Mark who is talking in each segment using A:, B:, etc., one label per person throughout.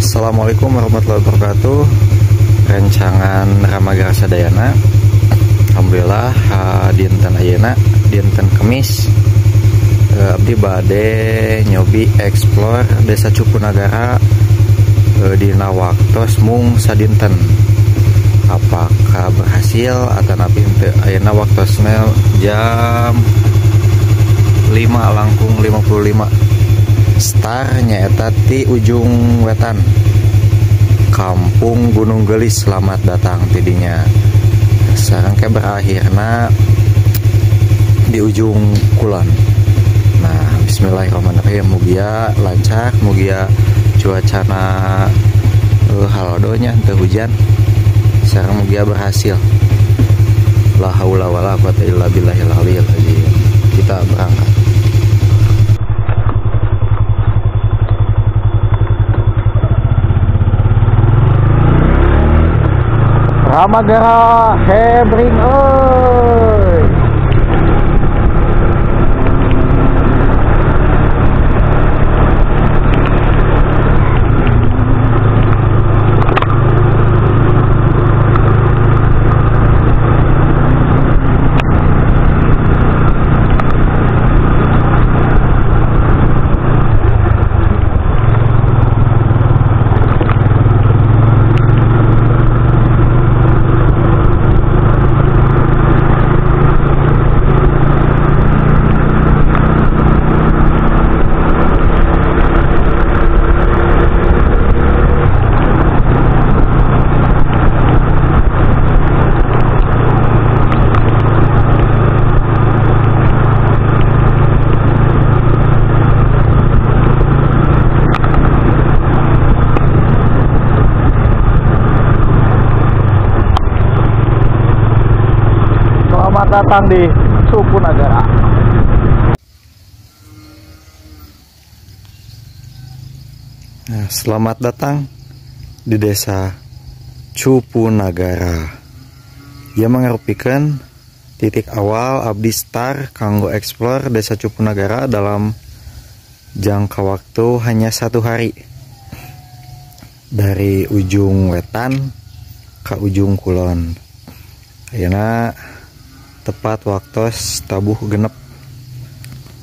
A: Assalamualaikum warahmatullahi wabarakatuh. Rencangan Ramagara Sadayana. Alhamdulillah dinten ayeuna dinten Kemis abdi bade nyobi explore Desa Cupunagara dina waktos mung sadinten. Apakah berhasil atanapi henteu? Ayeuna waktosna jam 5 langkung 55. Star nyaeta ti ujung wetan Kampung Gunung Geulis. Selamat datang tidinya. Sareng ke berakhirna di ujung kulon. Nah, bismillahirrahmanirrahim, mugia lancar, mugia cuacana halodonya henteu hujan. Sareng mugia berhasil. La haula wala quwata illa billahil aliyil azim. Kita berangkat. Ramagara hebring euy. Selamat datang di Cupunagara. Nah, selamat datang di Desa Cupunagara. Ia mengerupikan titik awal abdi star kanggo explore Desa Cupunagara dalam jangka waktu hanya satu hari. Dari ujung wetan ke ujung kulon. Ayeuna tepat waktu tabuh genep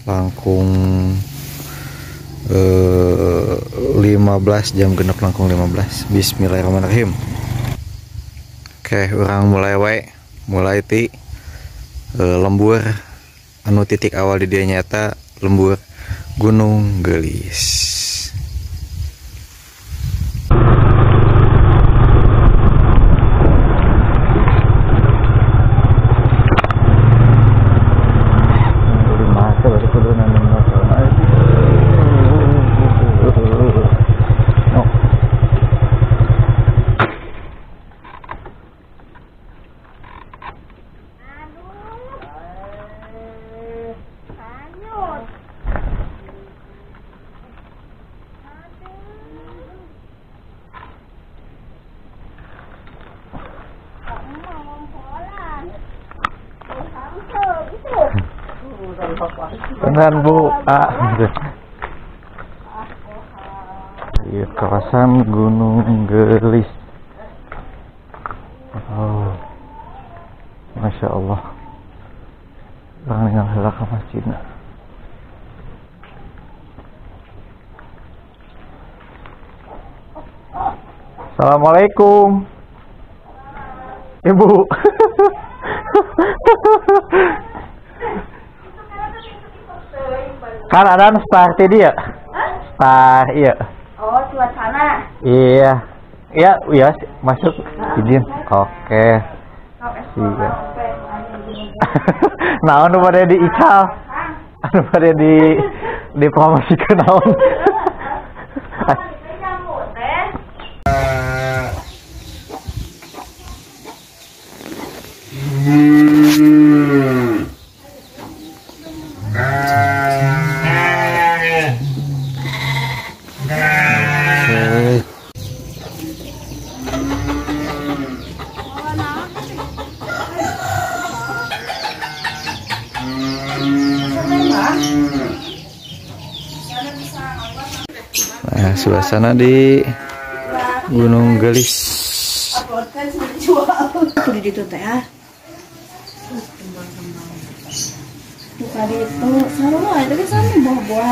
A: langkung 15 jam genep langkung 15. Bismillahirrahmanirrahim. Oke, orang mulai wae, mulai ti lembur anu titik awal di dia nyata lembur Gunung Geulis. Dengan Bu A. Di kawasan Gunung Geulis. Oh, Masya Allah. Orang yang heula ka masjidna. Assalamualaikum, Ibu. Kan ada star tadi ya? Star, iya.
B: Oh, cuacana.
A: Iya. Iya, iya, masuk. Izin. Oke. Iya. Naon nu pada di ical. Anu pada di dipromosikeun naon. Nah, suasana di Gunung Geulis.
B: Tuh di ditu teh ah.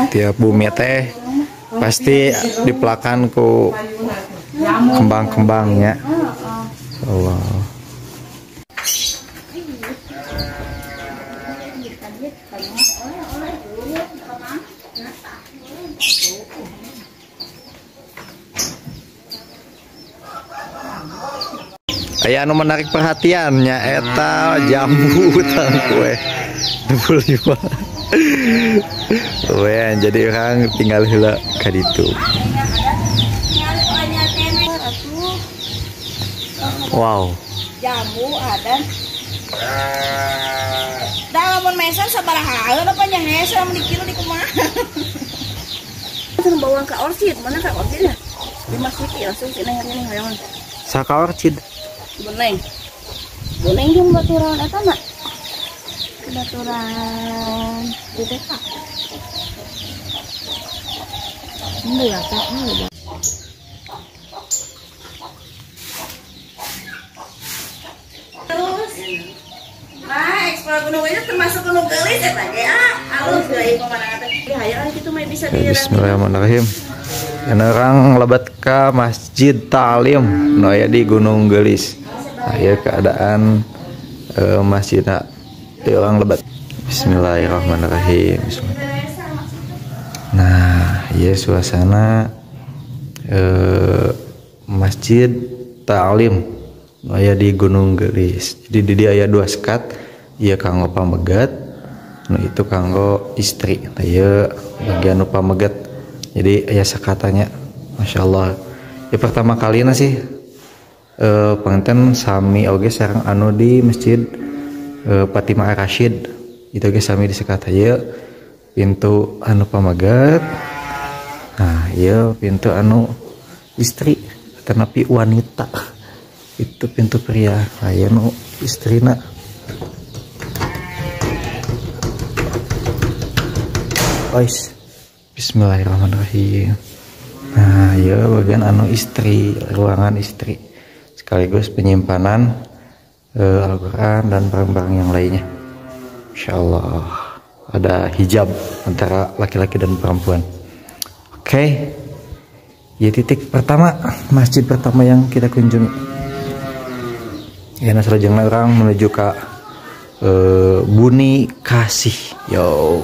A: Tiap bumi teh pasti dipelakan ku kembang-kembangnya. Allah. Aya anu menarik perhatiannya eta jambu utang kue 25. Weh, jadi orang tinggal heula ka ditu. Wow.
B: Jambu ada. Da lamun meser sabaraha apa nya hese lamun di kilo di kumaha. Langsung bawang ka orchid, mana ka orchid ya? Dimasuki langsung si neng ini hoyong.
A: Saka orchid.
B: Boneng. Boneng jeung baturan eta na. Baturan di TK. Enggak ya, Kak. Terus. Nah, eksplor Gunung Geulis termasuk Gunung Geulis eta ge ah. Halus deui pemandangan teh. Hayang kitu mah bisa di
A: Bismillahirrahmanirrahim. Orang lebat ka Masjid Ta'lim nu aya di Gunung Geulis. Nah, ieu keadaan masjidna di orang lebat. Bismillahirrahmanirrahim. Bismillah. Nah, ieu suasana Masjid Ta'lim nu aya di Gunung Geulis. Jadi di dieu aya dua sekat, ieu kanggo pamegat, nu itu kanggo istri. Nah, ieu bagian nu pamegat. Jadi aya sekatanya, masya Allah. Ya pertama kali sih pengantin sami oge sareng anu di masjid Fatimah Ar-Rasyid itu oge sami di sekat. Ieu pintu anu pamegat, nah ieu pintu anu istri tetapi wanita, itu pintu pria. Nah ieu nu istrina. Ois. Bismillahirrahmanirrahim. Nah, ya bagian anu istri, ruangan istri, sekaligus penyimpanan Al-Quran dan barang-barang yang lainnya. Insya Allah ada hijab antara laki-laki dan perempuan. Oke, ya titik pertama, masjid pertama yang kita kunjungi. Ya, nah selanjutnya orang menuju ke Buni Kasih. Yo.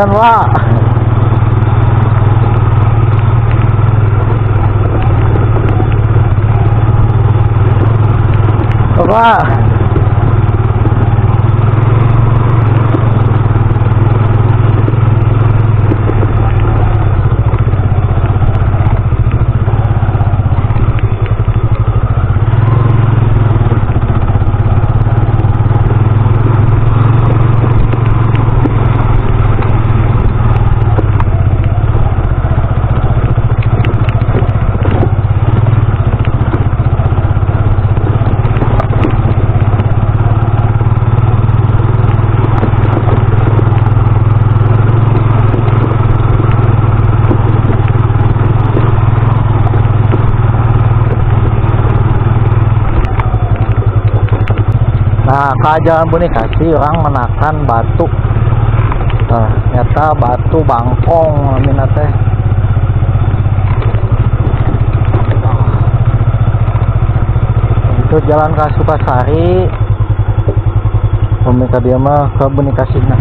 A: Punten Pak. Bapak. Nah, ke jalan Buni Kasih orang menakan batu. Nah, nyata batu bangkong namina teh. Itu jalan ke Sukasari. Pemirsa dia mah ke Buni Kasihna.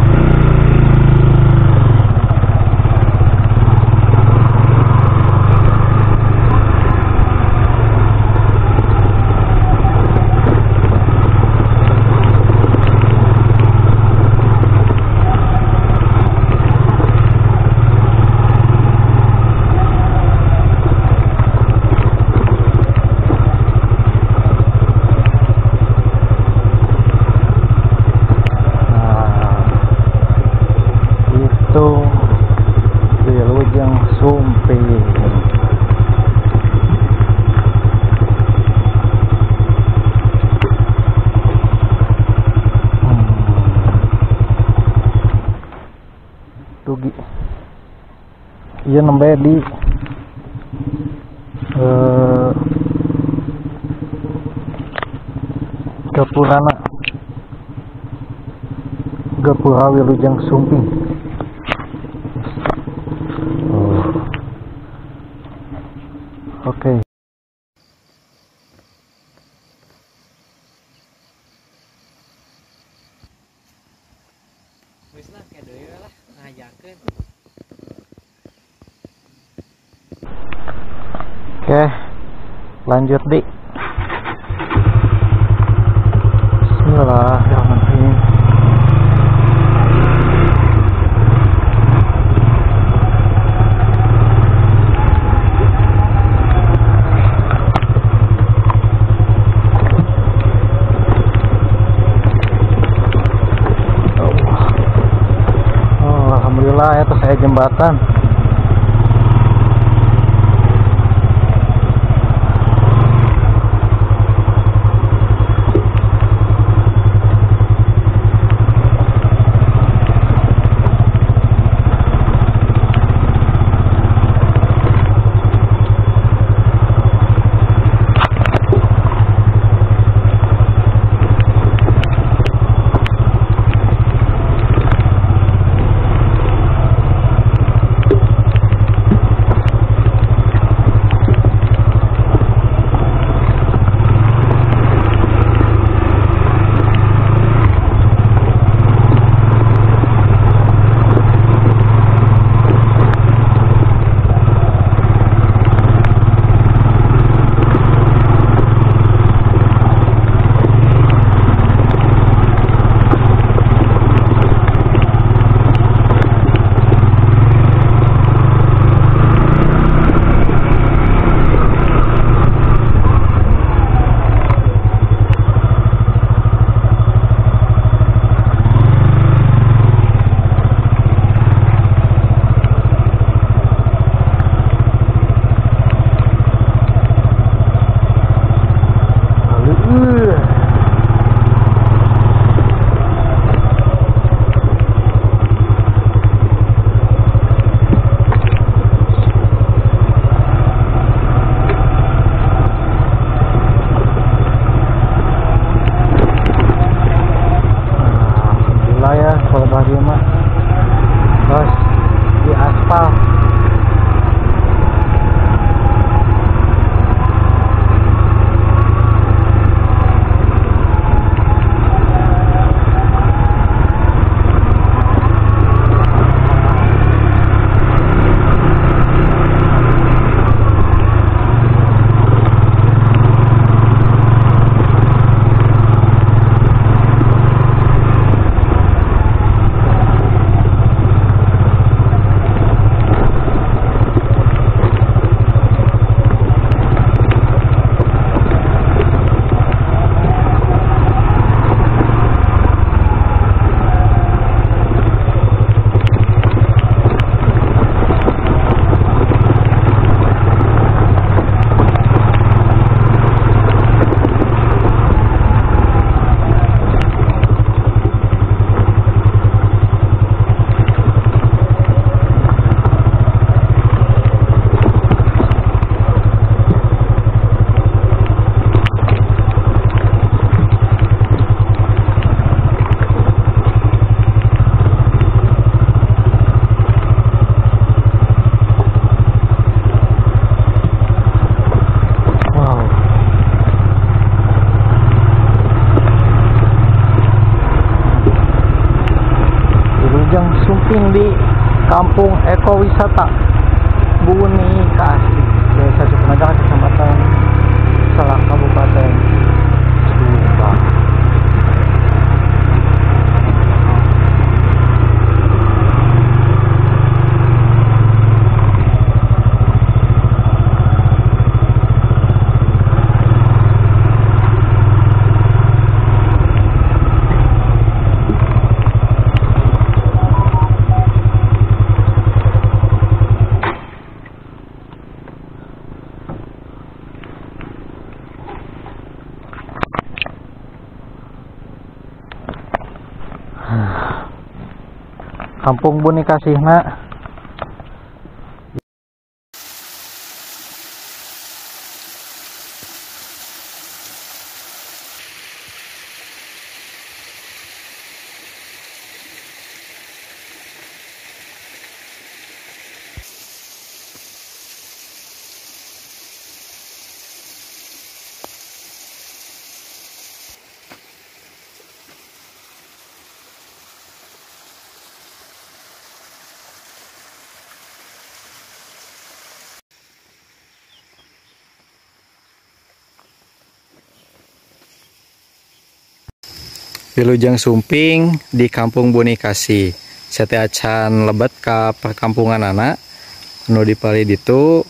A: Wilujeng Sumping. Dugi. Ieu nembe di Gapurana. Gapura Wilujeng Sumping. Oke.
C: Wis lah kayak deui lah ngajakeun.
A: Oke. Lanjut di. Bismillahirrahmanirrahim. Alhamdulillah ya, saya jembatan. Sumping di Kampung Ekowisata Buni Kasih, Desa Sukanagara, Kecamatan Celak, Kabupaten Subang. Kampung Buni Kasihna Wilujeng Sumping di Kampung Buni Kasih. Sete acan lebet ka perkampungan anak nu di palih ditu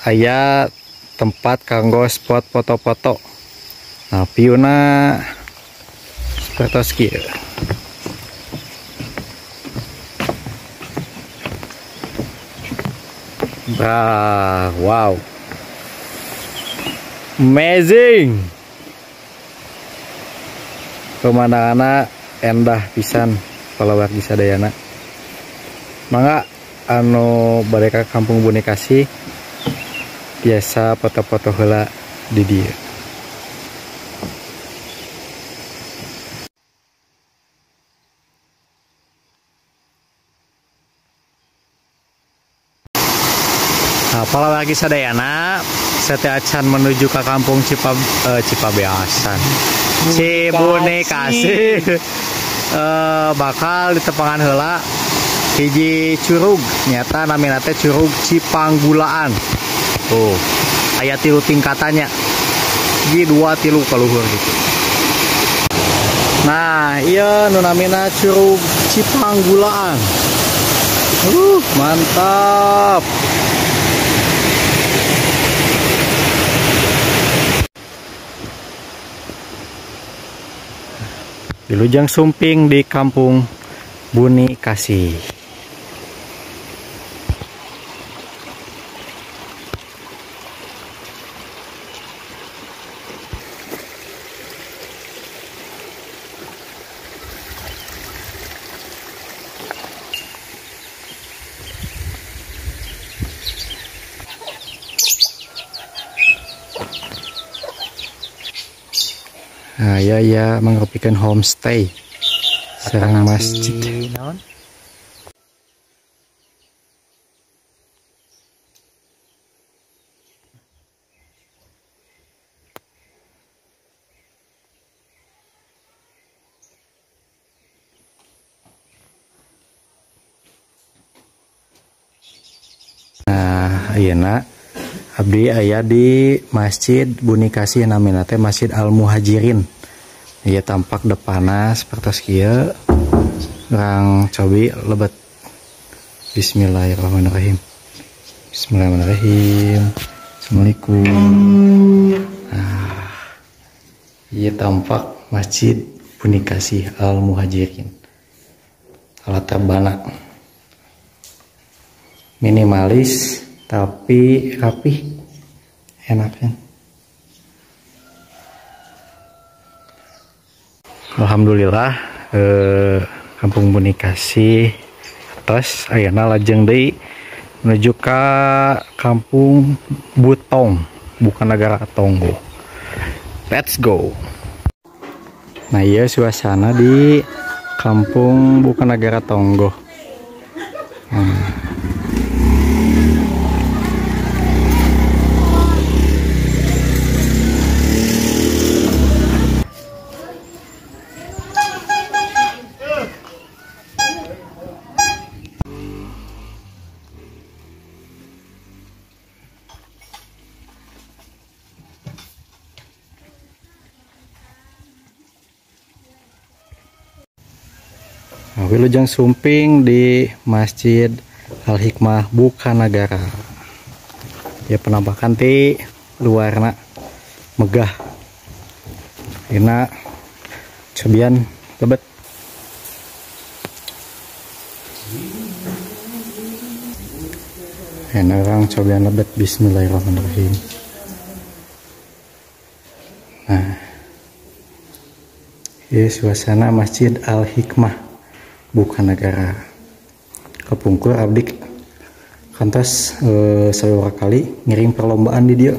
A: aya tempat kanggo spot foto-foto. Nah, view-na sapertos kieu. Bah, wow. Amazing. Pemandanganna endah pisan palawargi sadayana. Mangga anu bade ka Kampung Buni Kasih biasa foto-foto heula di dieu. Nah, palawargi sadayana sete acan menuju ke kampung Cipabeasan. Cibuni Kasih bakal ditepangan heula hiji curug, nyata namina teh Curug Cipanggulaan. Oh, aya 3 tingkatannya. Hiji, 2, 3 kaluhur gitu. Nah, ieu nu namina Curug Cipanggulaan. Mantap. Wilujeng Sumping di Kampung Buni Kasih. Nah, ya ya merupakan homestay sareng masjid. Nah, ayeuna abdi aya di Masjid Buni Kasih, namina teh Masjid Al Muhajirin. Iya, tampak depanna sapertos kieu. Urang cobi lebet. Bismillahirrahmanirrahim. Bismillahirrahmanirrahim. Assalamualaikum. Nah, iya tampak Masjid Buni Kasih Al Muhajirin. Alat terbana. Minimalis tapi rapih, enak kan. Alhamdulillah Kampung Buni Kasih atas ayeuna lajeng deui menuju ka Kampung Butong, Bukanagara Tonggoh. Let's go. Nah, iya suasana di Kampung Bukanagara Tonggoh. Nah, wilujeng sumping di Masjid Al Hikmah Bukanagara. Ya penampakan ti luarna megah. Enak cobian lebet. Enak orang cobian lebet. Bismillahirrahmanirrahim. Nah, ini suasana Masjid Al Hikmah Bukanagara. Kepungkur abdi kantos sababaraha kali ngiring perlombaan di dia.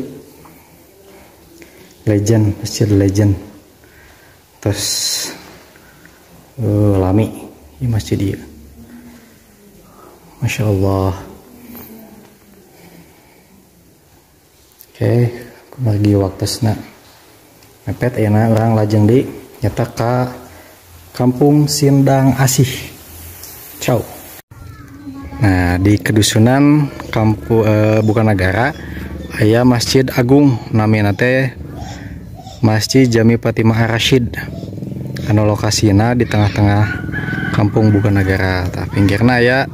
A: Legend, Masjid Legend. Terus lami di masjid dia. Masya Allah. Oke, lagi waktosna mepet ayeuna urang lajeng di nyata ka Kampung Sindang Asih. Ciao. Nah, di kedusunan Kampung Bukanagara aya Masjid Agung namina teh Masjid Jami Fatimah Ar-Rasyid. Anu lokasina di tengah-tengah Kampung Bukanagara. Tah pinggirna aya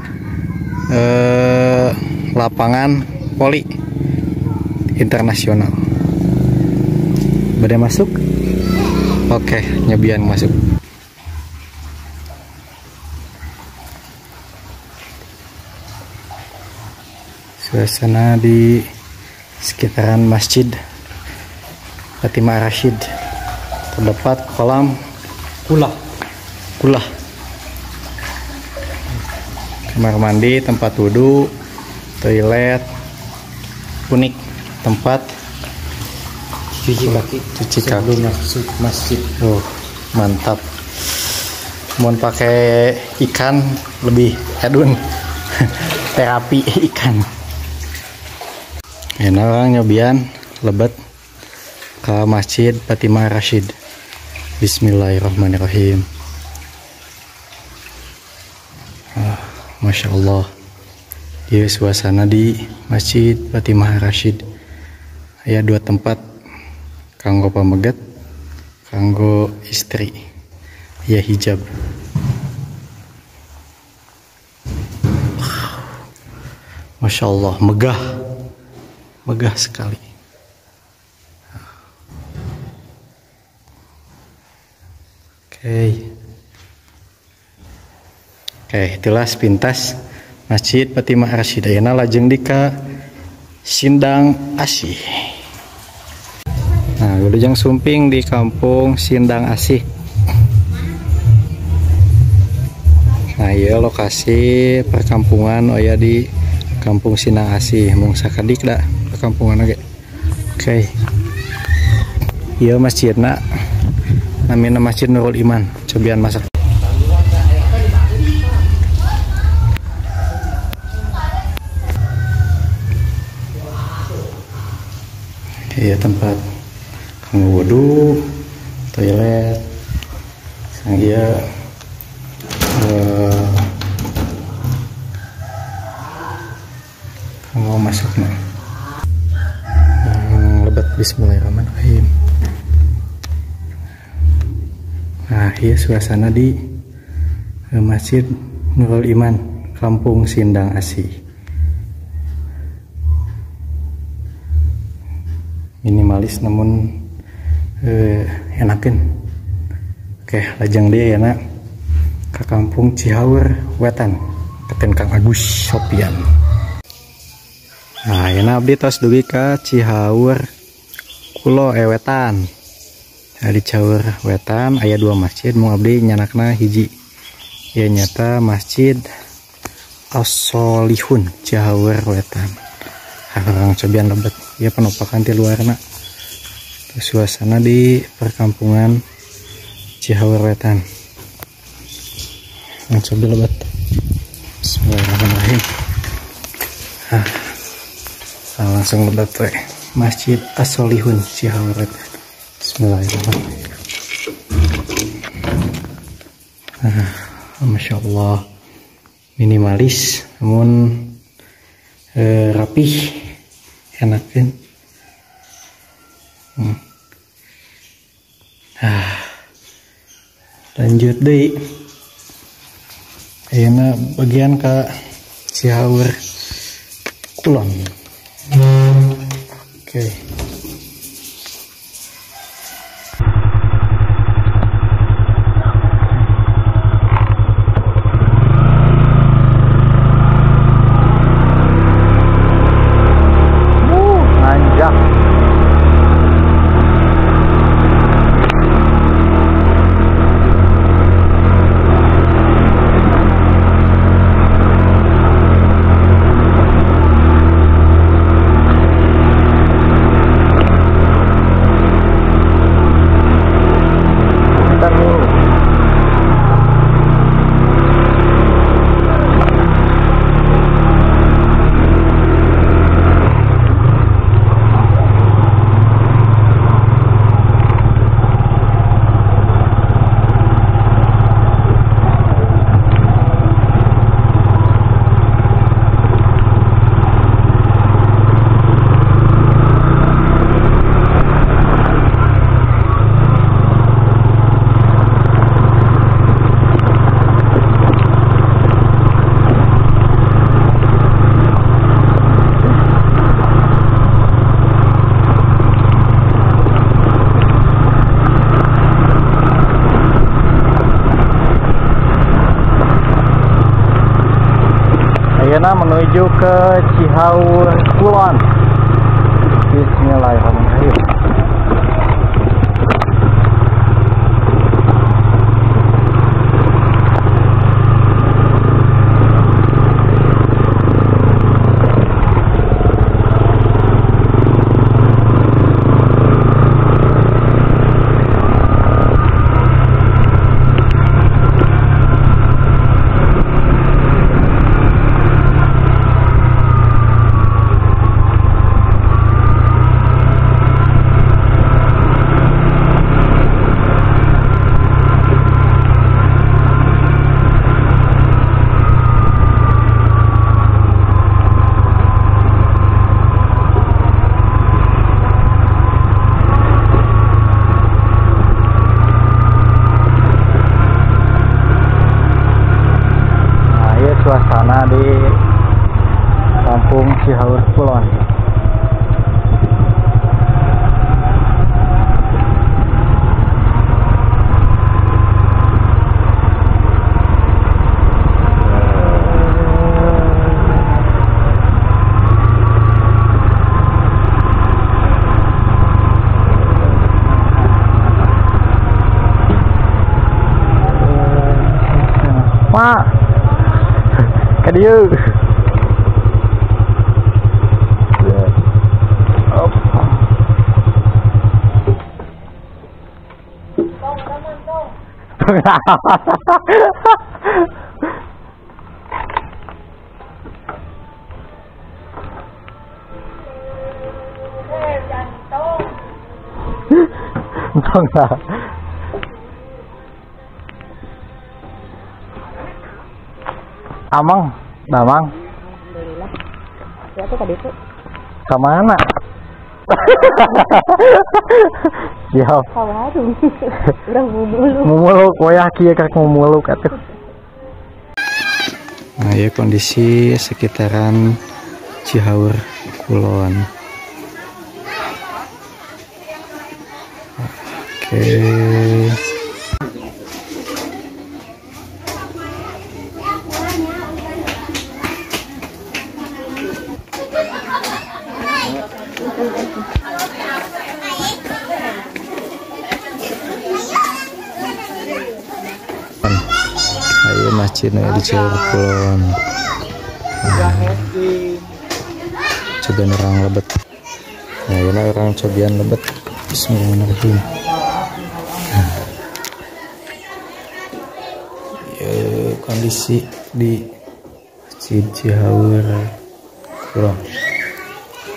A: lapangan voli internasional. Bade masuk? Oke, nyobian masuk. Suasana di sekitaran Masjid Fatimah Ar-Rasyid. Terdapat kolam kulah, kamar mandi, tempat wudhu, toilet unik, tempat
C: cuci kaki,
A: cuci kaki
C: masuk masjid.
A: Oh, mantap. Mau pakai ikan lebih hedun. Terapi ikan. Enak orang nyobian lebet ke Masjid Fatimah Ar-Rasyid. Bismillahirrahmanirrahim. Masya Allah. Dia suasana di Masjid Fatimah Ar-Rasyid. Aya dua tempat, kanggo pameget, kanggo istri. Ya hijab. Masya Allah, megah, megah sekali. Oke, itulah sepintas Masjid Fatimah Ar-Rasyid. Ayeuna lajeng di ka Sindang Asih. Nah, wilujeng sumping di Kampung Sindang Asih. Nah, ieu lokasi perkampungan aya di Kampung Sindang Asih. Mung sakedik da perkampungan oge. Oke. Ieu masjidna namina Masjid Nurul Iman. Cobian masak. Iya, tempat kanggo wudu, toilet, sang ieu mau masuk nih. Lebet. Bismillahirrahmanirrahim. Nah, iya suasana di Masjid Nurul Iman, Kampung Sindang Asih. Minimalis namun enakin. Oke, lajeng dia ya nak ke Kampung Cihaur Wetan, keten Kang Agus Sopian. Nah, ini abdi tos dugi ka Cihaur Kulo Wetan. Nah, di Cihaur Wetan aya dua masjid, mung abdi nyanakna hiji. Ya nyata Masjid As-Solihun Cihaur Wetan. Orang cobian lebet. Ya penampakan di luarna. Suasana di perkampungan Cihaur Wetan. Coba lebet. Bismillahirrahmanirrahim. Langsung lebet we. Masjid As-Solihun Cihaur Wetan. Bismillahirrahmanirrahim. Masya Allah, minimalis namun rapih, enakin. Lanjut deh. Ayeuna bagian ka Cihaur Kulon. Oke. Nanjak. Ayeuna menuju ke Cihaur Kulon. Bismillahirrahmanirrahim. Suasana di Kampung Cihaur Kulon. Pak, kadieu. Tong lah. Amang, Damang.
B: Alhamdulillah. Ya tuh tadi tuh.
A: Ke mana? Siap.
B: Kawaru. Urang mumuluk.
A: Mumuluk, wayah kieu karek mumuluk atuh. Nah, ya kondisi sekitaran Cihaur Kulon. Oke. Ayo masjid di Cihaur Kulon. Cobian orang lebet. Nah, ini orang cobian lebet. Bismillahirrahmanirrahim. Ya, kondisi di Masjid Cihaur Kulon.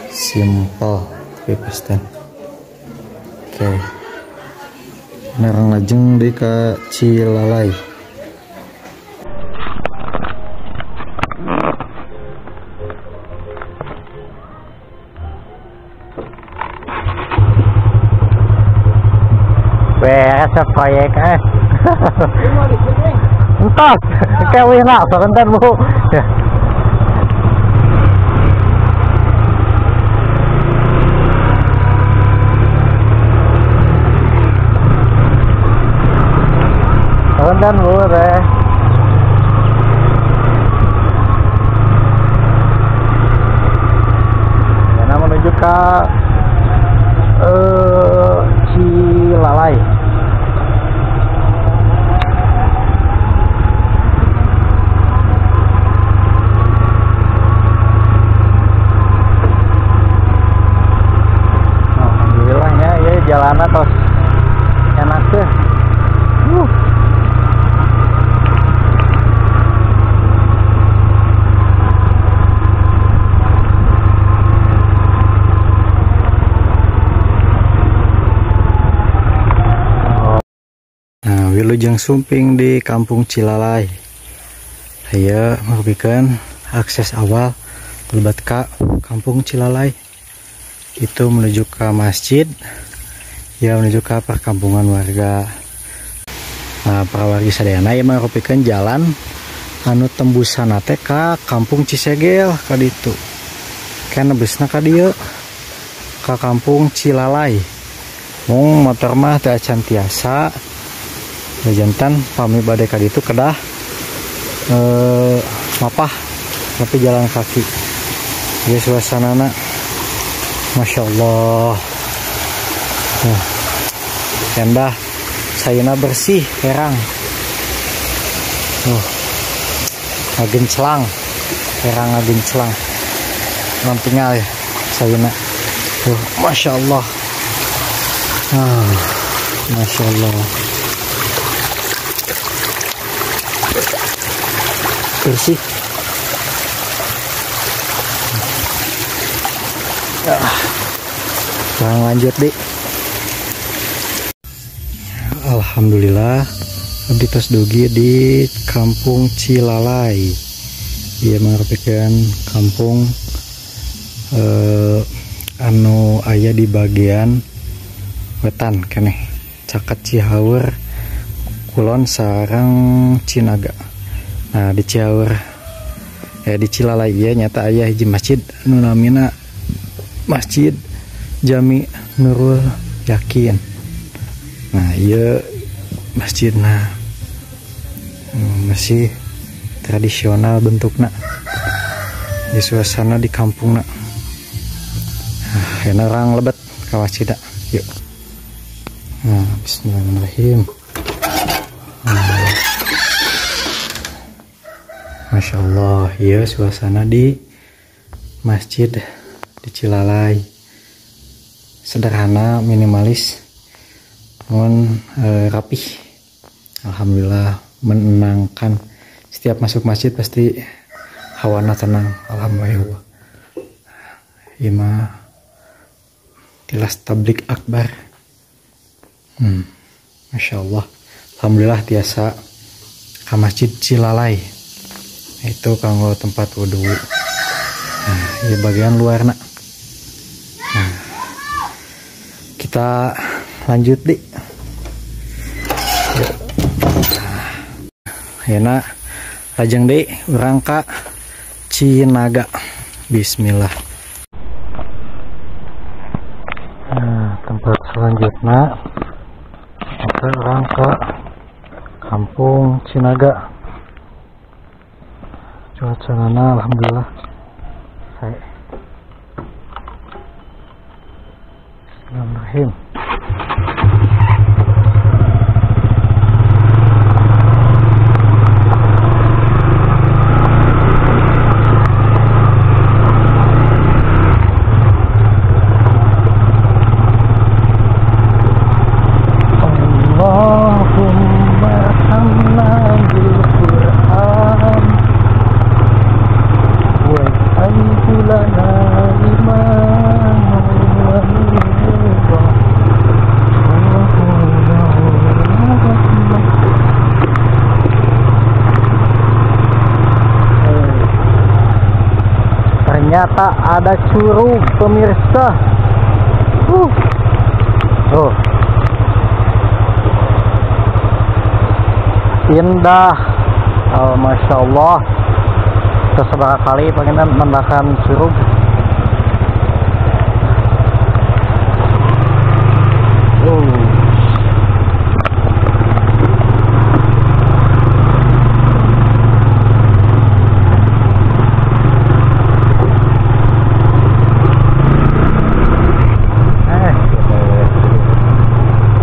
A: Simple tapi pasti. Oke. Ini orang lajeng di ke Cilalai. Beres proyek eh. Entos. Kawina sonten Bu. Ya. Sonten Bu teh. Yana menuju ke Cilalai. Alhamdulillahnya ya jalannya tos enak tuh. Nah, wilujeng sumping di Kampung Cilalai. Aya merupakan akses awal lebet ka Kampung Cilalai. Itu menuju ke masjid, ya menuju ke perkampungan warga. Nah, para wargi sadayana ieu merupakan jalan anu tembusan teh ka Kampung Cisegel ka ditu. Kan nebusna ka dieu ka Kampung Cilalai. Mung motor mah teu acan tiasa. Jantan pami bade ka ditu kedah mapah tapi jalan kaki. Ya suasanana Masya Allah. Endah, sayuna bersih, herang. Ngagencelang, herang ngagencelang. Non tinggal ya sayuna. Masya Allah. Masya Allah. Bersih. Sekarang lanjut deh. Alhamdulillah abdi tos dugi di Kampung Cilalai. Ia merupakan kampung anu aya di bagian wetan keneh caket Cihaur Kulon sareng Cinaga. Nah di Cihaur di Cilalai ya nyata aya hiji masjid anu namina Masjid Jami Nurul Yakin. Nah iya masjidna masih tradisional bentukna. Di suasana di kampungna. Nah, enak orang lebet ka masjidna. Yuk. Nah, bismillahirrahmanirrahim. Nah. Masya Allah, iya suasana di masjid di Cilalai. Sederhana, minimalis, namun rapih. Alhamdulillah menenangkan. Setiap masuk masjid pasti hawana tenang. Alhamdulillah. Ima tilas tablik akbar. Masya Allah. Alhamdulillah tiasa ke masjid Cilalai. Itu kanggo tempat wudu. Nah, di bagian luar nak. Nah, kita lanjut di. Nah, lajeng deui urang ka Cinaga. Bismillah. Nah, tempat selanjutnya kita urang ke Kampung Cinaga. Cuaca nana alhamdulillah. Saya Bismillahirrahmanirrahim. Allahumma arhamna bil Qur'an waj'alhu lana imaman wa nuran. Ternyata ada curug pemirsa. Tuh. Indah. Oh, Masya Allah. Terus seberapa kali pengen mendakan curug.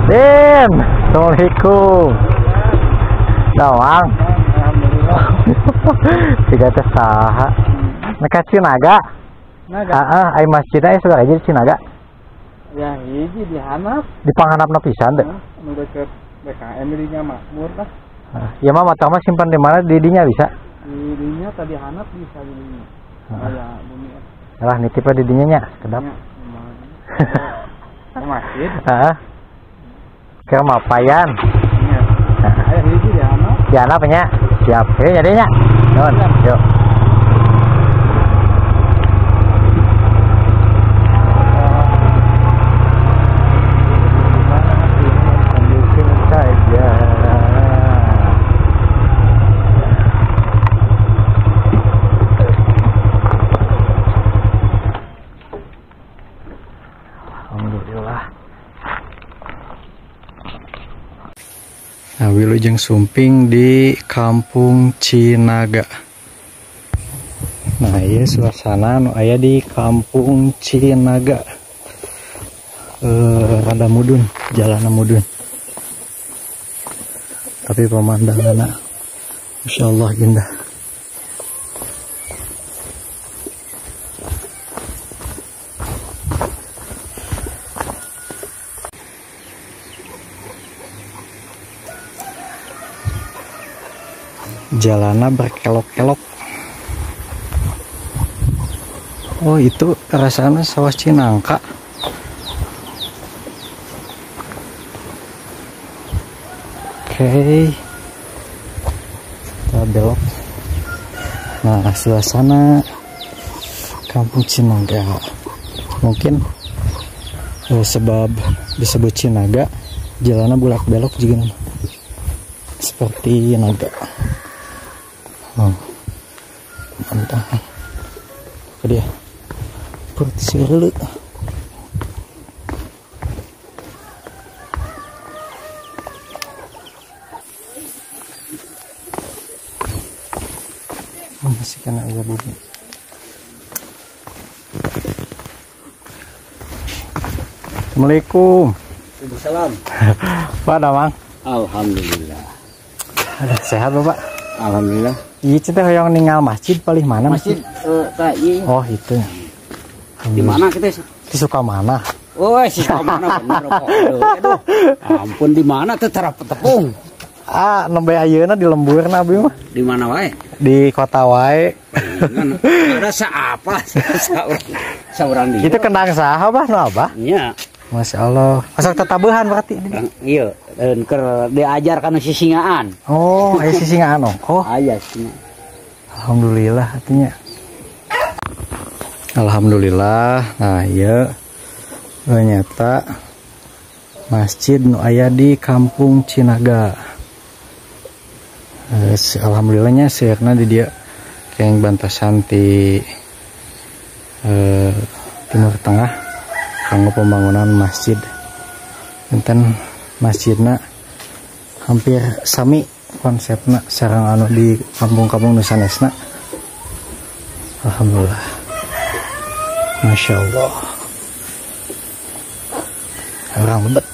A: Din, Assalamualaikum. Dawang.
C: Alhamdulillah.
A: Tiga teh saha. Mereka Cinaga.
C: Naga.
A: Heeh, ai masjidna aya sabaraha di Cinaga?
C: Ya hiji di handap.
A: Di panghandapna pisan teh.
C: Nu deket BKM di dinya makmur lah.
A: Ya mah mata mah simpan di mana di dinya bisa?
C: Di dinya tadi handap bisa di dinya. Aya bumi.
A: Lah nitip di dinya nya, kedap.
C: Masjid.
A: Heeh. Ke mapayan.
C: Aya hiji di handap.
A: Di handap nya. Siap. Heuh nya deui nya. Nuhun. Yuk. Saja. Alhamdulillah. Nah, wilujeng sumping di Kampung Cinaga. Nah, ieu suasana nu aya di Kampung Cinaga. Rada mudun, jalanna mudun. Tapi pemandanganna Masya Allah indah. Jalannya berkelok-kelok. Oh, itu rasanya sawah Cinangka. Oke, kita belok. Nah, suasana Kampung Cinaga. Mungkin sebab disebut Cinaga, jalannya bulak-belok juga seperti naga. Oh, mantap. Apa dia? Seperti sirlu. Oh, masih kena air bumi. Assalamualaikum.
D: Waalaikumsalam.
A: Pak Damang.
D: Alhamdulillah.
A: Aduh, sehat Bapak?
D: Alhamdulillah.
A: Iya, kita hoyong ninggal masjid paling mana masjid?
D: Masjid,
A: oh, itu.
D: Di mana kita?
A: Di Sukamana.
D: Oh, si Sukamana bener kok. Aduh. Ampun di mana teh terap tepung.
A: Ah, nembe ayeuna di lemburna abdi mah.
D: Di mana wae?
A: Di kota wae.
D: Ada saapa? Saurang di.
A: Itu kendang saha bah nu abah?
D: Iya.
A: Masya Allah. Asal tetabuhan berarti.
D: Iya, keur diajar kana sisingaan.
A: Oh, aya sisingaan oh.
D: Aya singa.
A: Alhamdulillah artinya. Alhamdulillah. Nah, ieu ternyata masjid nu aya di Kampung Cinaga. Alhamdulillahnya seueurna di dieu keng bantosan ti Timur Tengah kanggo pembangunan masjid. Enten masjidna hampir sami konsepna sareng anu di kampung-kampung nu sanesna. Alhamdulillah. Masya Allah. Orang lebet.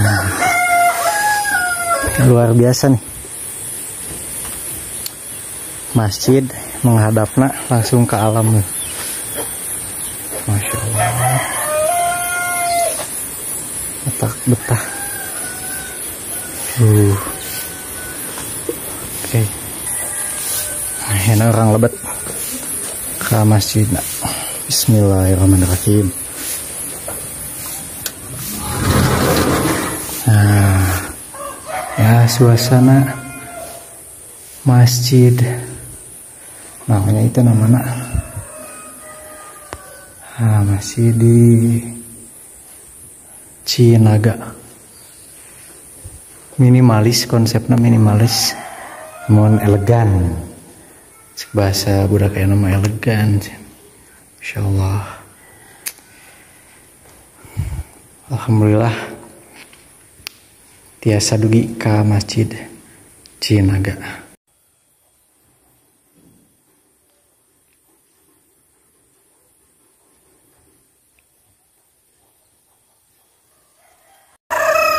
A: Nah, luar biasa nih. Masjid menghadapna langsung ke alam nih. Masya Allah. Betah betah. Oke. Nah, ini orang lebet ke masjid. Bismillahirrahmanirrahim. Nah, ya suasana masjid. Namanya itu namanya. Nah, masih di Cinaga. Minimalis, konsepnya minimalis. Mun elegan. Bahasa budak aya nama elegan. Insyaallah. Alhamdulillah tiasa dugi ka Masjid Cinaga.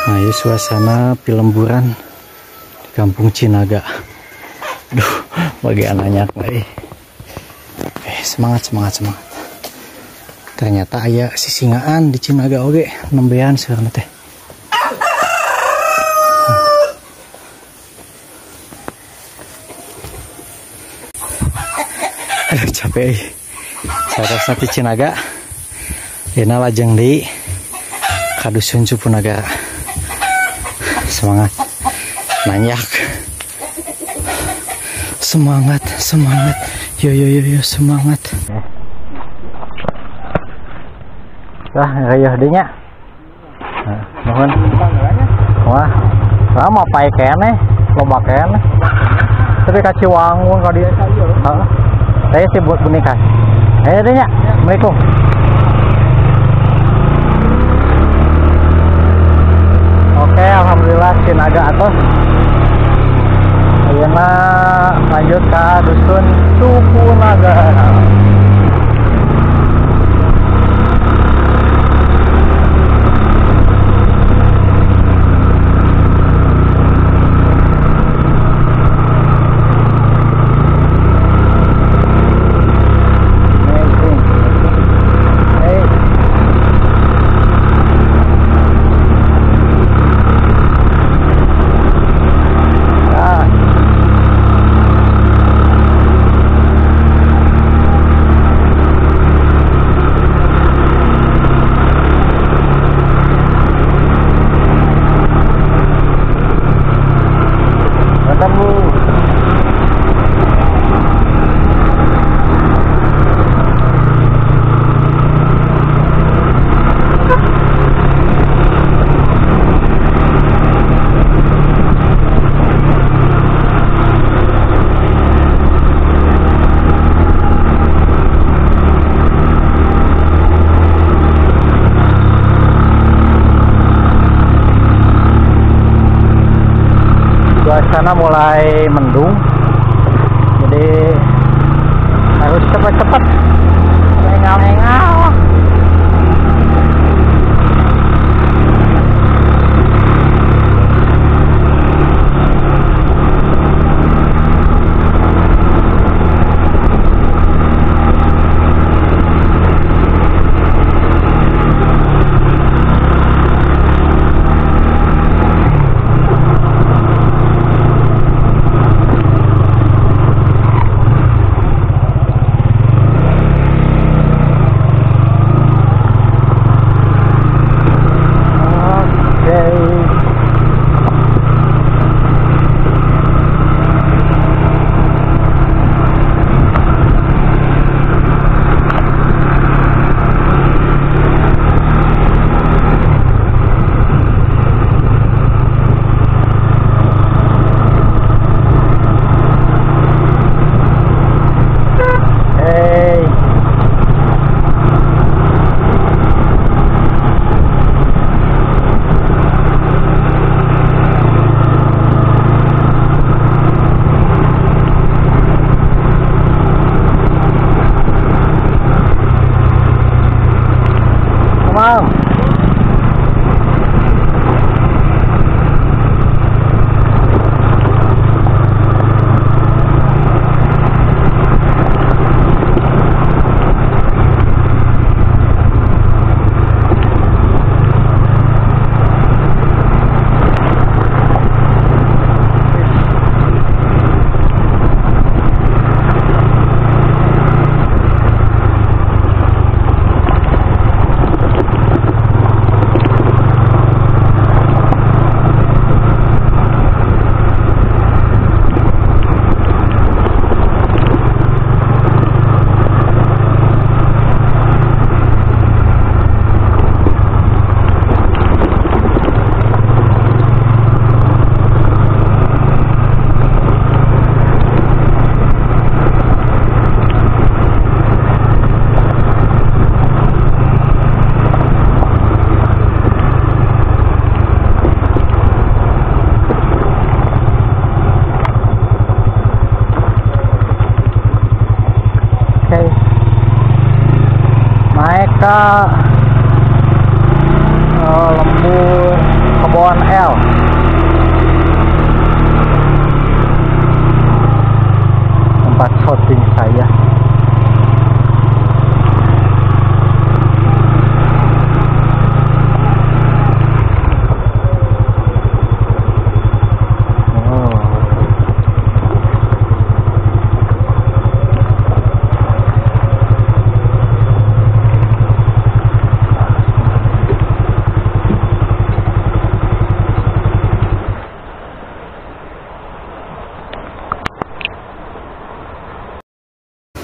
A: Nah, ini suasana pilemburan di Kampung Cinaga. Aduh, bagian nanya lagi. Semangat, semangat, semangat. Ternyata aya sisingaan di Cinaga oge, nembean seurna teh. Aduh, capek. Saatosna ti Cinaga. Dina lajeng deui ka Dusun Cupunagara. Semangat. Nanyak. Semangat, semangat. Yo yo yo yo, semangat. Lah, rayeuh deui nya. Nuhun. Wah, sama pae keneh, loba keneh. Tapi ka Ciwangun ka dieu. Heeh. Saya sih buat menikah. Ayo deh nya. Assalamualaikum. Oke, alhamdulillah Cinaga atos. Ayeuna lanjut ke Dusun Cupunagara. Suasana mulai mendung, jadi harus cepat-cepat engal-engal.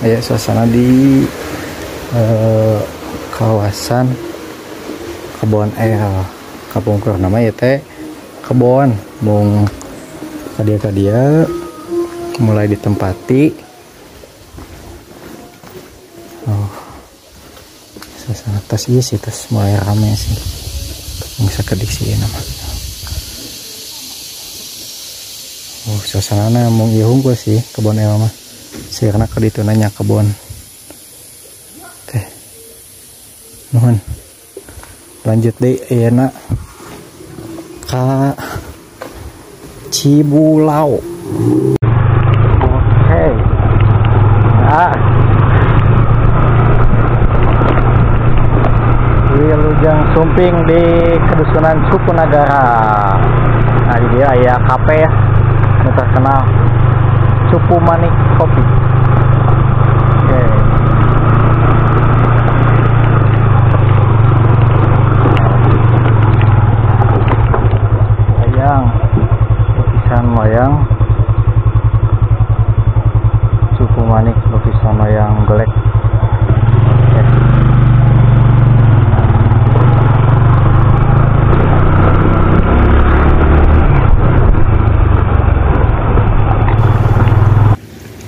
A: Ya, suasana di kawasan Kebon El Kapungkur nama ya teh kebon mung kadia-kadia mulai ditempati. Oh, suasana tas iya sih, tas mulai rame sih. Bisa kediksi nama. Oh, suasana mung ieu hungkul sih Kebon El mah. Sirna ka ditu nanya kebon. Teh. Nuhun. Lanjut deh ayeuna ka Cibulao. Oke. Nah. Wilujeng Sumping di Kedusunan Cupunagara. Nah, di dia aya kafe ya, nu terkenal Cupu Manik Kopi. Oke. Wayang, lukisan wayang Cupu Manik, lukisan wayang golek. Oke.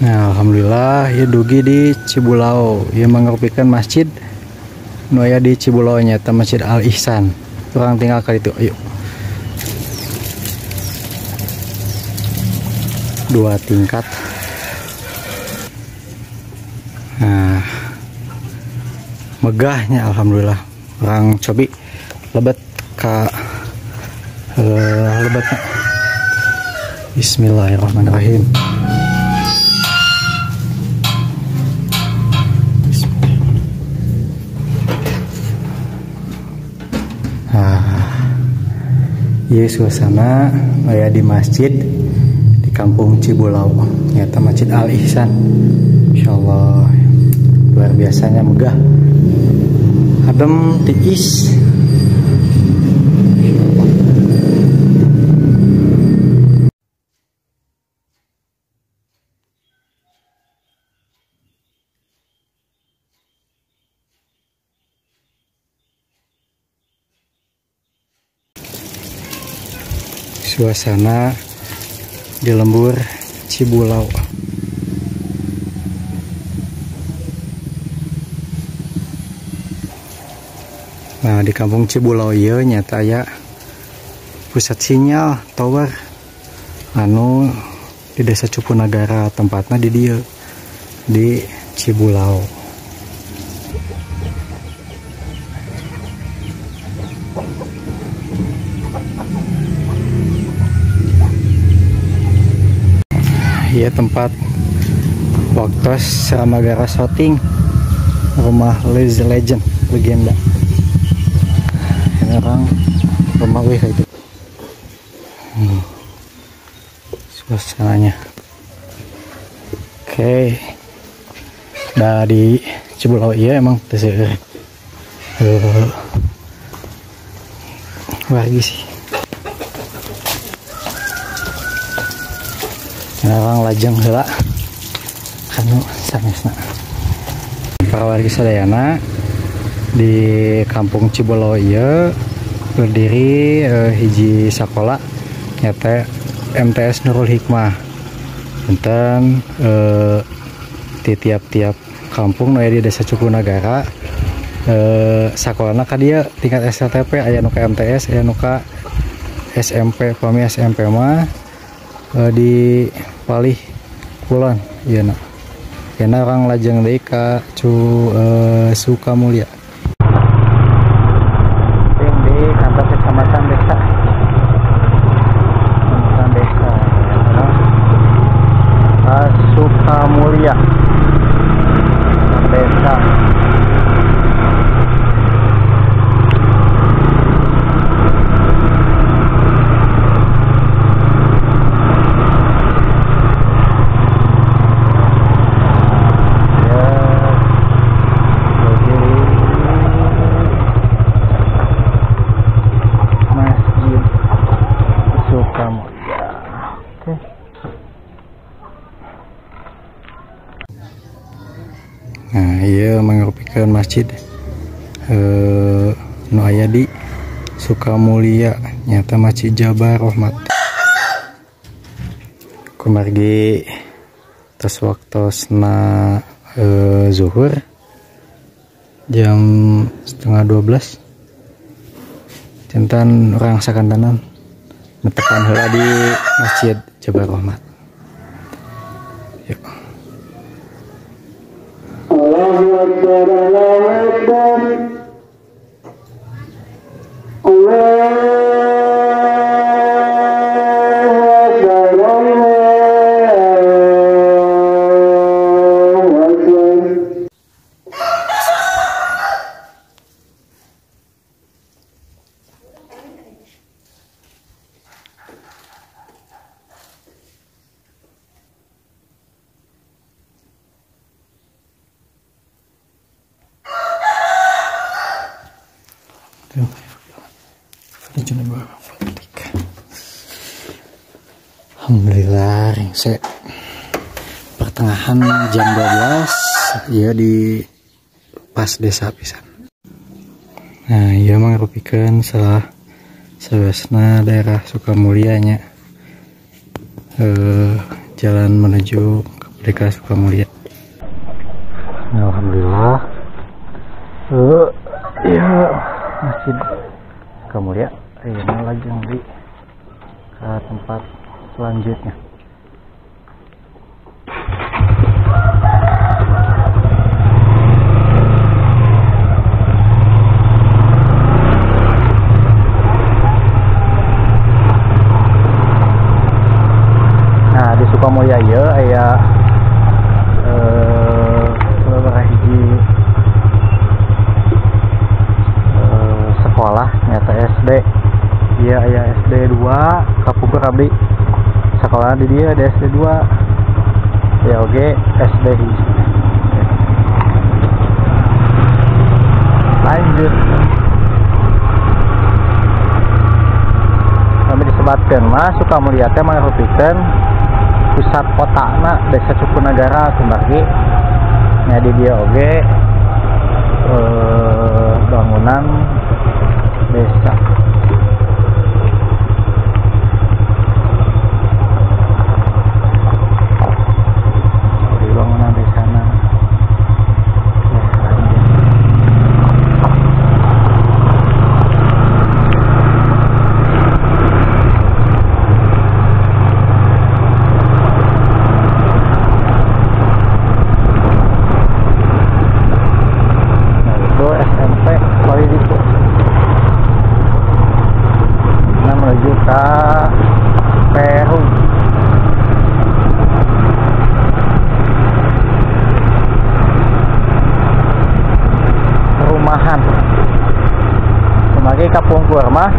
A: Nah, alhamdulillah ya dugi di Cibulao. Ya merupakan masjid nu aya di Cibulao nyata Masjid Al Ihsan. Urang tinggal ka ditu, ayo. 2 tingkat. Nah, megahnya alhamdulillah. Urang cobi lebet ka lebetna. Bismillahirrahmanirrahim. Iya, suasana ya di masjid di kampung Cibulao, nyata Masjid Al Ihsan. Insyaallah luar biasanya megah, adem, tiis. Suasana di lembur Cibulao. Nah, di kampung Cibulao ieu nyata aya pusat sinyal tower anu di desa Cupunagara, tempatna di dieu di Cibulao. Ya, tempat waktu Ramagara shooting rumah legend, legenda. Ini orang rumah wih itu. Suasananya. Oke. Nah, di Cibulao iya emang teu wargi sih. Orang lajeng heula kanu sanesna. Para wargi sadayana di kampung Cibulao ieu berdiri hiji sakola nyata MTS Nurul Hikmah. Enten di tiap-tiap kampung nu aya di desa Cupunagara sakolana ka dieu tingkat SLTP aya nu ka MTS, aya nu ka SMP. Pami SMP mah di Palih Kulon ieu na. Kena orang lajeng deui ka Sukamulya. Di kantor kecamatan desa. Kecamatan desa. Sukamulya. Desa. Nah, ieu mangrupikeun masjid nu aya di Sukamulia, nyata Masjid Jabar Rahmat. Kumargi tos waktosna zuhur jam 11:30. Jantan urang sakantenan netepan heula di Masjid Jabar Rahmat. Yuk.
E: Allahu Akbar, Allahu Akbar. Allahu Akbar, Allahu Akbar.
A: Alhamdulillah rengse pertengahan jam 12 ya di pas desa pisan. Nah, ieu mangrupikeun salah sawiosna daerah Sukamulia nya. Jalan menuju ke Desa Sukamulia. Nah, alhamdulillah. Ya Masjid Sukamulia ayeuna lajeng di ke tempat selanjutnya. Nah, di Sukamulia ieu aya beberapa hiji sekolah nyata SD. Iya aya SD 2 kapungkur abdi sekolah di dia ada SD 2 ya, oke SD hiji. Lanjut kami disebatkeun mah Sukamulia teh mangrupikeun pusat kotana Desa Cukunagara kumargi nya di dia oge bangunan desa. Bangunan di sana. Nah, itu SMP Walidiku. Nah, menuju ke Peru. Perumahan. Kemari kapungkur mah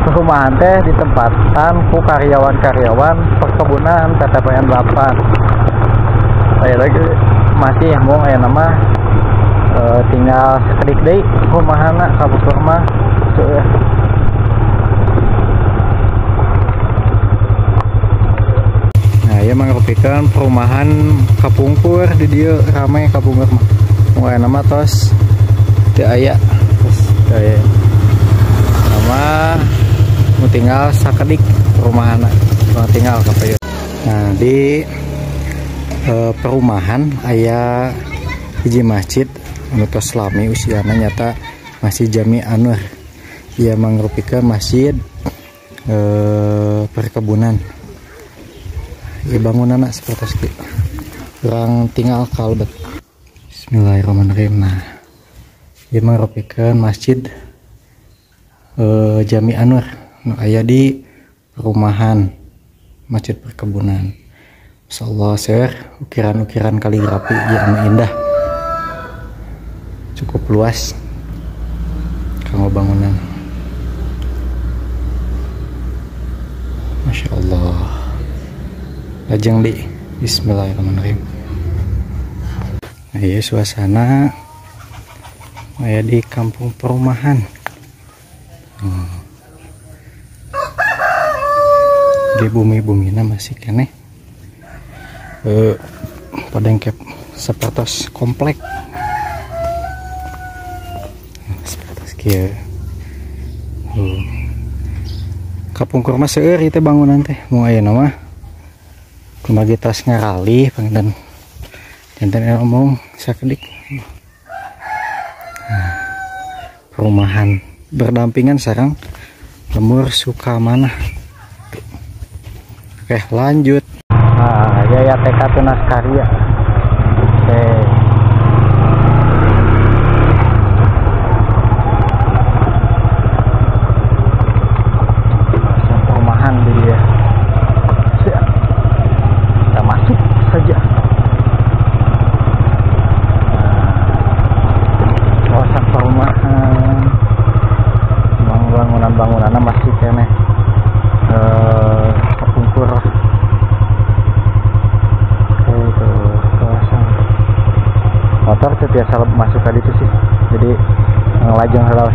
A: perumahan teh ditempatan ku karyawan-karyawan perkebunan PTPN 8. Aya lagi masih mung aya nama tinggal sakedik deui rumahana kapungkur mah. Nah, ieu mangrupikeun perumahan kapungkur di dieu rame kapungkur mah. Mung aya nama tos teu aya, tos teu aya. Sama mau tinggal sakedik perumahan, mau tinggal kapayun. Nah, di perumahan aya hiji masjid anu tos lami usiana nyata Masjid Jami Anwar. Ieu mangrupikeun masjid perkebunan. Ieu bangunanna sapertos kieu. Urang tinggal kalebet. Bismillahirrahmanirrahim. Nah, ieu mangrupikeun masjid Jami Anwar nu aya di perumahan masjid perkebunan. Masyaallah, seueur ukiran-ukiran kaligrafi ieu anu indah. Cukup luas kanggo bangunan. Masya Allah. Lajeng di Bismillahirrahmanirrahim. Nah, ieu suasana aya di kampung perumahan. Di bumi-bumina masih keneh Padengkep sapertos komplek. Sapertos kieu. Kapungkur mah seueur ieu teh bangunan teh. Mung ayeuna mah kumargi tos ngaralih panginten. Janten omong sakedik. Nah, perumahan berdampingan sareng Lembur Sukamanah. Oke, lanjut. Nah, ya TK Tunas Karya. Oke. Perumahan dia. Kita masuk saja. Nah, kawasan perumahan. Bangunan-bangunannya masih keneh kepungkur. Oke, itu kawasan. Motor tuh biasa masuk ke situ sih, jadi ngelajeng heula.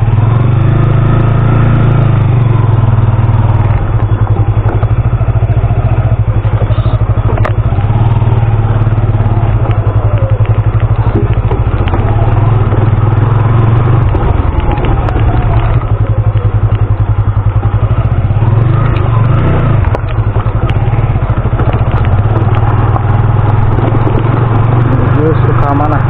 A: Sukamanah.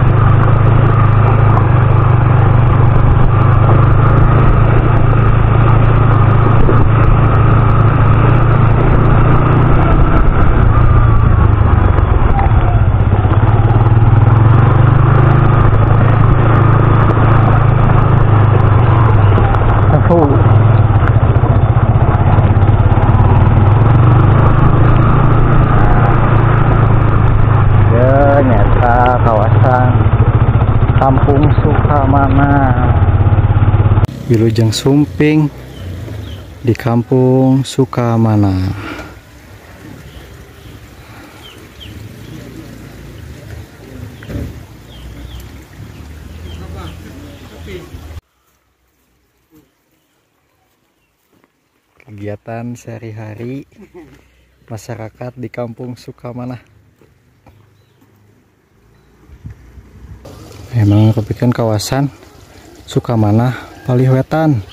A: Nyata kawasan Kampung Sukamanah. Wilujeng Sumping di Kampung Sukamanah. Kegiatan sehari-hari masyarakat di Kampung Sukamanah. Memang merupakan kawasan Sukamanah palih wetan.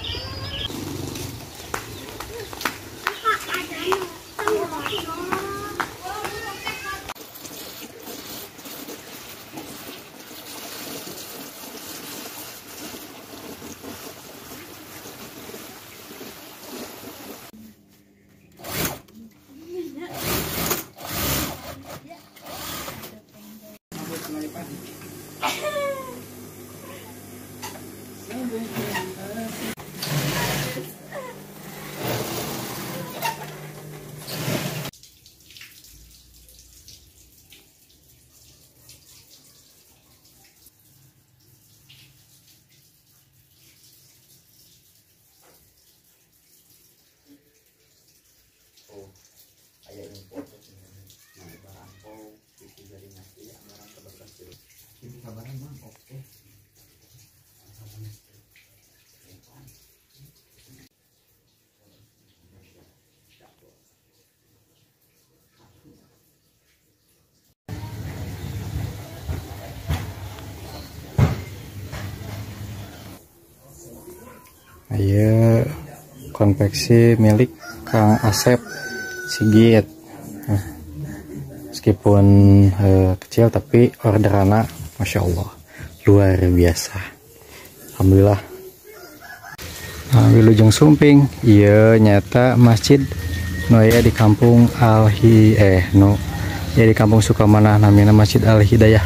A: Ayo konveksi milik Kang Asep Sigit. Nah, meskipun kecil tapi orderannya Masya Allah luar biasa. Alhamdulillah. Nah, Wilujeng Sumping, iya nyata masjid nu aya di kampung ya di kampung Sukamanah namanya Masjid Al Hidayah.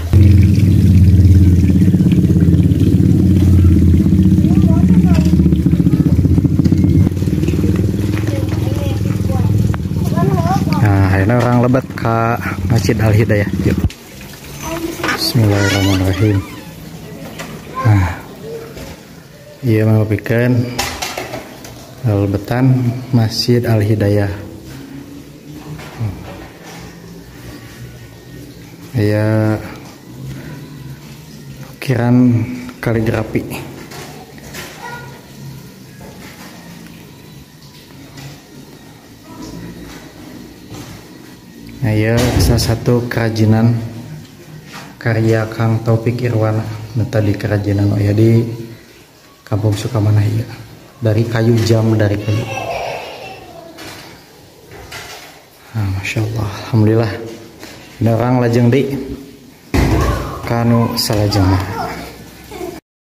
A: Nah, ini orang lebat ke Masjid Al Hidayah. Yuk. Bismillahirrahmanirrahim. Nah, iya merupakan lebetan Masjid Al Hidayah. Ya, ukiran kaligrafi. Nah, ya salah satu kerajinan Karya Kang Taufik Irwana nu tadi kerajinan aya di Kampung Sukamanah ieu. Dari kayu, jam dari kayu. Nah, Masya Allah, alhamdulillah. Ini orang lajeng di kanu salajengna.